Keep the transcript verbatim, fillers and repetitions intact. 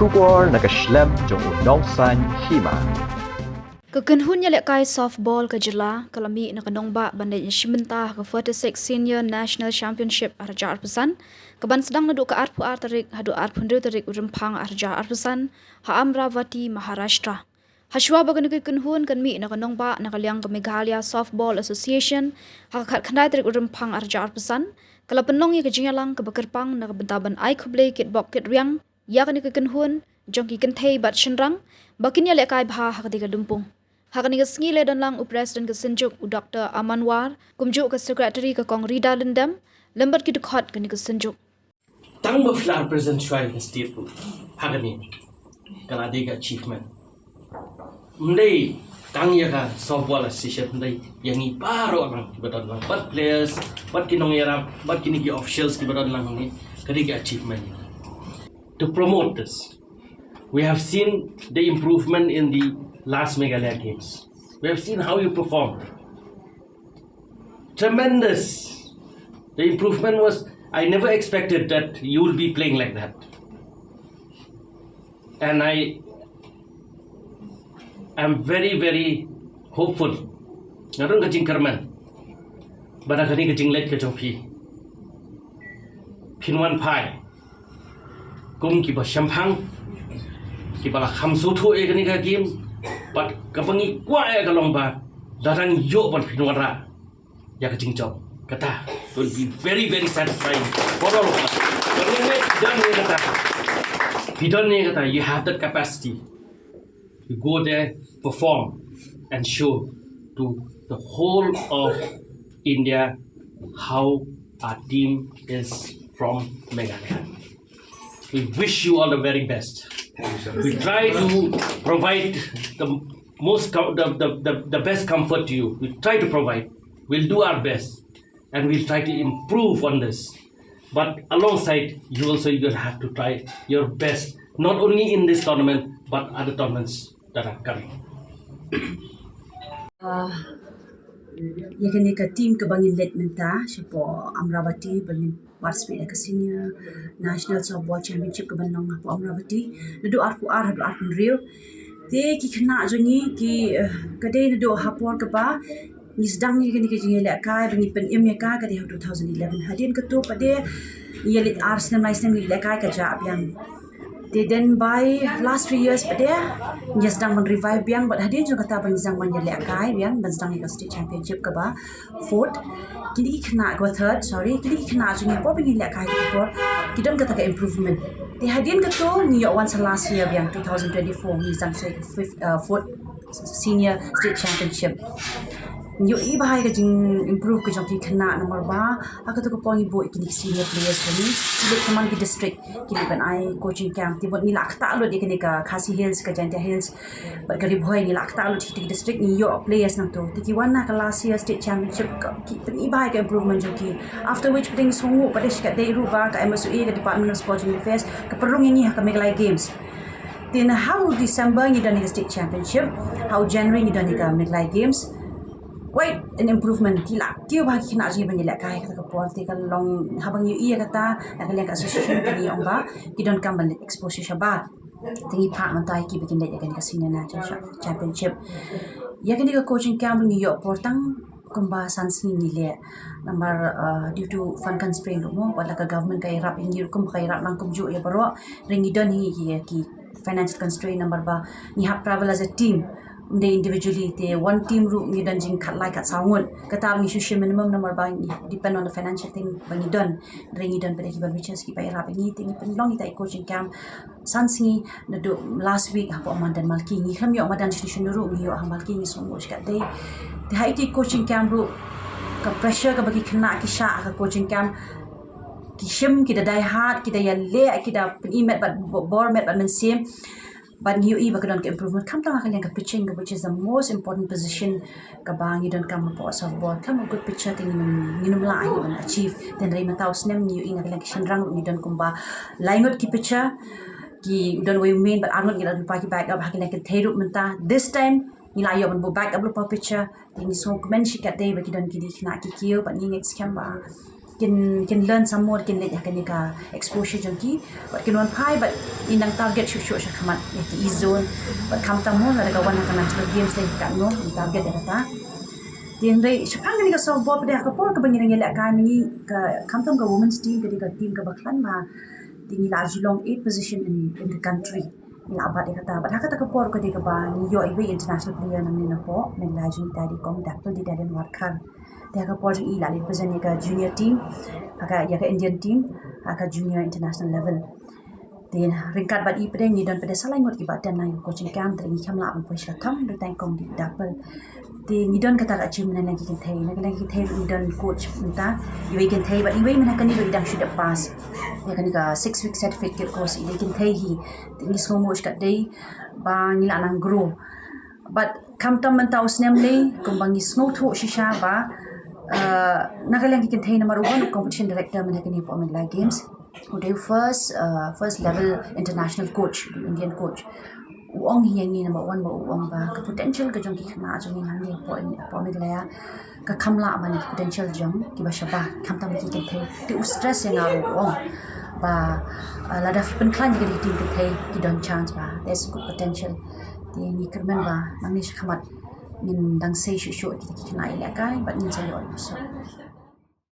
Khubor na ka shlem jong u nongsaiñ hima. Ka kynhun ïalehkai softball ka jylla ka la mih na ka nongbah ban leit ïashim bynta ha ka forty-six Senior National Championship arhajar arphew san, ka ban sdang naduh ka arphew ar tarik haduh arphew hynriew tarik u Rymphang arhajar arphew san ha Amravati, Maharashtra. Hashwa ba kane ka kynhun kan mih na ka nongbah na ka liang ka Meghalaya Softball Association ha ka khatkhyndai tarik u Rymphang arhajar arphew san, ka la pynlong ïa ka jingïalang kaba kyrpang na ka bynta ban ai khublei kitbok kitrwiang ïa kane ka kynhun jong ki kynthei bad shynrang ba kin ïalehkai bha ha katei ka lympung. Ha kane ka sngi la don lang u President ka Synjuk u Doctor Aman War, kumjuh ka Secretary ka Kong Rida Lyngdoh, lem bad ki dkhot kane ka Synjuk. Tang ba phi la represent shuwa ïa ka state ruh ha kane ka la dei ka achievement. Ym dei tang ïa ka softball association, ym dei, ïa ngi baroh lang kiba don lang, bad players, bad ki nongïarap, bad kine ki officials kiba don lang hangne, ka dei ka achievement. To promote this, we have seen the improvement in the last Meghalaya Games. We have seen how you performed. Tremendous. The improvement was, I never expected that you will be playing like that. And I am very, very hopeful. Nga don ka jingkyrmen ba da kane ka jingleit ka jong phi, phin wan phai kum kiba shemphang, kiba la kham sngewthuh ïa kane ka game. Bad kaba ngi kwah ïa ka long ba lada ngi ïoh ban phin wanrah ïa ka jingjop, kata will be very, very satisfying for all of us. But anyway, phi don ïa kata, phi don ïa kata, you have that capacity. You go there, perform, and show to the whole of India how our team is from Meghalaya. We wish you all the very best. We try to provide the most co- the, the, the, the best comfort to you. We try to provide. We'll do our best, and we'll try to improve on this. But alongside, you also, you'll have to try your best, not only in this tournament but other tournaments that are coming. Ïa kane ka team kaba ngin leit mynta shapoh Amravati ba ngin participate ha ka Senior National Softball Championship kaban long hapoh Amravati naduh arphew ar haduh arphew hynriew. Te ki khynnah jong ngi ki, ka dei naduh ha por kaba ngi sdang ïa kane ka jingïalehkai ba ngi pynim ïa ka, ka dei ha two thousand eleven. Hadien kato pat de ngi ïa leit ar snem lai snem ngi lehkai ka jah biang. Te then by last three years pat de ngi sdang ban revive biang, bad hadien jong kata ba ngi sdang ban ïalehkai biang ban sdang ïa ka state championship kaba fourth, kine ki khynnah, kaba third, sorry, kine ki khynnah jong ngi por ba ngi lehkai ka por ki don kata ka improvement. Te hadien kato ngi ïoh wan sa last year biang two thousand twenty-four ngi sdang sa ïa ka fifth, fourth senior state championship. Ngi ïohi bha ïa ka jing improve ka jong ki khynnah namar ba ha kato ka por ngi buh ïa kine ki senior players ba ngi leit tymmen ki district, ki leit ban ai coaching camp. Te bad ngi la ktah lut ïa kane ka Khasi Hills, ka Jaintia Hills bad ka Ri Bhoi, ngi la ktah lut ïa ki district, ngi ïoh players nangto. Te ki wan na ka last year state championship, ki pyni bha ïa ka improvement jong ki. After which pat de ngi sngewnguh pat de shikatdei ruh ba ka M S W A, ka Department of Sports and Youth Affairs, ka pynrung ïa ngi ha ka Meghalaya Games. Te na ha u December ngi don ïa ka state championship, ha u January ngi don ïa ka Meghalaya Games. Quite an improvement. Ki la kiew bha ki khynnah jong ngi ban ïalehkai ha kata ka por. Te ka long, haba ngi ïohi ïa kata, na ka liang ka association ka ngi ong ba ki donkam ban leit exposure shabar. Te ngi phah mynta ïa ki ba kin leit ïa kane ka senior national championship. Ïa kane ka coaching camp ngi ïoh por tang kumba san sngi ngi leh. Namar due to fund constraint ruh mo, wat la ka government ka ïarap ïa ngi ruh kumba ka ïarap lang kumjuh ïa baroh. Hynrei ngi don hi ïa ki financial constraint namar ba ngi hap travel as a team, ym dei individually. Te one team ruh ngi don jingkhatlai khatsaw ngut. Kata ngi shu shim minimum namar ba ngi depend on the financial thing ba ngi don. Hynrei ngi don pat de ki well wishers kiba ïarap ïa ngi, te ngi pynlong ïa ita i coaching camp san sngi naduh last week hapoh madan Malki. Ngi khlem ïoh madan shano shano ruh, ngi ïoh ha Malki, ngi sngewnguh shikatdei. Te ha ita i coaching camp ruh, ka pressure kaba ki khynnah ki shah ha ka coaching camp, ki shim, ki da die hard, ki da ïaleh, ki da pyni met bad bor, met bad mynsiem. Bad ngi ïohi ba ka don ka improvement khamtam ha ka liang ka pitching, ka, which is the most important position kaba ngi donkam hapoh softball. Khlem a good pitcher te ngin ym, ngin ym lah hi ban achieve. Te hynrei mynta u snem ngi ïohi na ka liang ka shynrang ruh ngi don kumba lai ngut ki pitcher, ki, u don uwei u main bad ar ngut ngi la don lypa ki backup. Ha ka liang ka kynthei ruh mynta this time ngi la ïoh ban buh backup lypa pitcher. Te ngi sngewkmen shikatdei ba ki don kine ki khynnah ki kiew, bad ngi ngeit skhem ba kin, kin learn some more, kin leit ha kane ka exposure jong ki bad kin wan phai bad Ngi dang target shuh shuh sha khmat ïa ki E zone. Bad khamtam mo lada ka wan ha ka National Games lei katno ngi target ïa kata. Te hynrei shaphang kane ka softball pat de ha ka por kaba ngi dang ïalehkai mynne ka khamtam ka women's team ka dei ka team kaba khlaiñ bha. Te ngi la ju long eighth position in, in the country. Ngi la bat ïa kata. Bad ha kata ka por ka dei kaba ngi ïoh iwei international player nangne napoh Meghalaya jong ngi, ka dei kong Dapple Didalian Warkar. Te ha ka por jong i la leit present ïa ka junior team, ha ka, ïa ka Indian team ha ka junior international level. Te ryngkat bad i pat de ngi don pat de sa lai ngut kiba attend ïa ka coaching camp, te ngi khlem lah ban poi sha ka thong, dei tang kong Dapple. Te ngi don kata ka achievement na ki kynthei, na ki kynthei ngi don coach mynta, iwei kynthei bad iwei mynta kane ruh i dang shu dep pass ïa kane ka six week certificate course, i dei kynthei hi. Te ngi sngewnguh shikatdei ba ngi la nang grow. Bad khamtam mynta u snem lei kumba ngi sngewthuh shisha ba, uh, na ka liang ki kynthei namar u wan u competition director mynta kane hapoh Meghalaya Games, u dei u first, uh, first level international coach, Indian coach. U ong hi ïa ngi namar u wan ba u ong ba ka potential ka jong ki khynnah jong ngi hangne hapoh, hapoh Meghalaya ka kham lah ban ïa ki potential jong kiba shabar, khamtam ki kynthei. Te u stress ïa nga ruh u ong ba, uh, lada phi pynkhlaiñ ïa ki team kynthei ki don chance ba there's good potential. Te ngi kyrmen ba nangne sha khmat ngin dang sei shuh shuh ïa ki khynnah ïalehkai bad ngin sa ïoh ïa u soh.